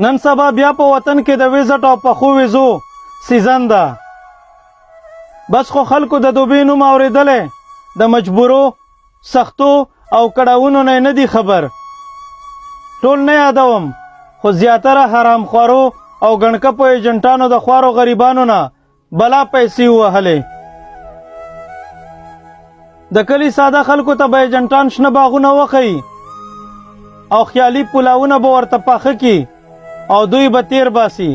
نن سبا بیا په وطن کې د ویزټ او پخو ویزو سیزن ده. بس خو خلکو د دوبې نوم اورېدلی، د مجبورو، سختو او کړاوونو نه نه دي خبر. ټول نه یادوم، خو زیاتره حرامخوارو او ګڼکپو ایجنټانو د خوارو غریبانو نه بلا پیسې ووهلې. د کلي ساده خلکو ته به ایجنټان شنه باغونه وښیي او خیالي پلاوونه به ورته پاخه کړي او دوی به تیر باسي.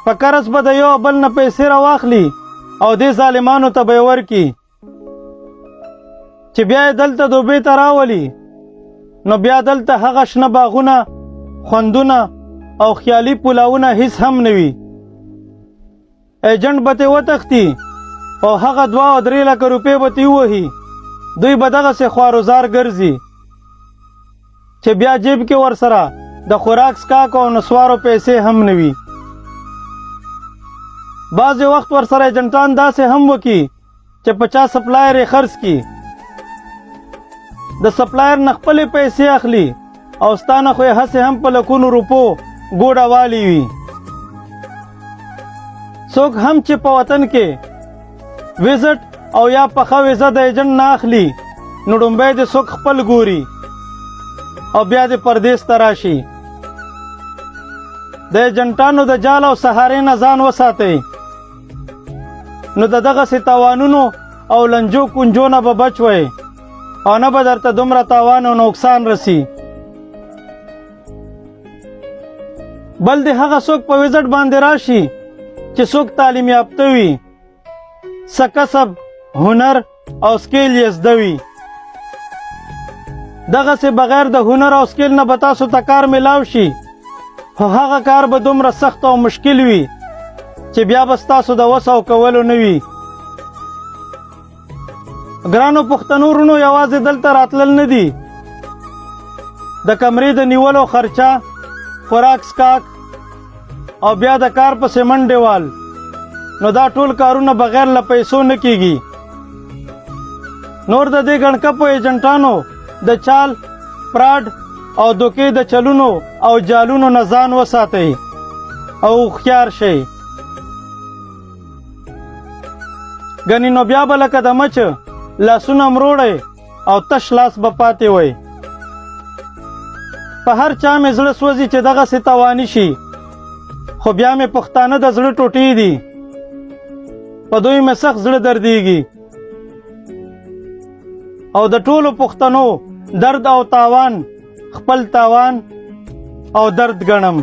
په قرض به د یو بل نه پیسې راواخلي او دې ظالمانو ته به یې ورکړي چې بیا یې دلته دوبې ته راولي. نو بیا دلته هغه شنه باغونه، خوندونه او خیالي پلاوونه هیڅ هم نه وي. ایجنټ به ترې وتښتي او هغه 2 او 3 لکه روپۍ به ترې ووهي. دوی به دغسې خواروزار ګرځي چې بیا جیب کې ورسره د خوراک، څښاک او نسوارو پیسې هم نه وي. بعضې وخت ورسره ایجنټان داسې هم وکړي چې په چا سپلایر یې خرڅ کړي، د سپلایر نه خپلې پیسې اخلي او ستا نه خو یې هسې هم په لکونو روپو ګوډه والی وي. څوک هم چې په وطن کې ویزټ او یا پخه ویزه د ایجنټ نه اخلي، نو ړومبی دې څوک خپل ګوري او بیا دې پردیس ته راشي. د ایجنټانو د جال او سهارې نه ځان وساتئ، نو د دغسې تاوانونو او لنجو کنجو نه به بچ وئ او نه به درته دومره تاوان او نقصان رسی. بل دې هغه څوک په ویزټ باندې راشي چې څوک تعلیم یافته وي، څه کسب، هنر او سکیل یې زده وي. دغسې بغیر د هنر او سکیل نه به تاسو ته کار میلاو شي، خو هغه کار به دومره سخت او مشکل وي چې بیا به ستاسو د وس او کولو نه وي. ګرانو پښتنو وروڼو، یوازې دلته راتلل نه دي، د کمرې د نیولو خرچه، خوراک، څښاک او بیا د کار پسې منډې وال، نو دا ټول کارونه بغیر له پیسو نه کیږي. نور د دې ګڼکپو ایجنټانو د چال، فراډ او دوکې د چلونو او جالونو نه ځان وساتئ او هوښیار شئ، ګنې نو بیا به لکه د مچ لاسونه مروړئ او تش لاس به پاتې وئ. په هر چا مې زړه سوځي چې دغسې تواني شي، خو بیا مې پښتانه د زړه ټوټې دي، په دوی مې سخت زړه دردیږي او د ټولو پښتنو درد او تاوان خپل تاوان او درد ګڼم.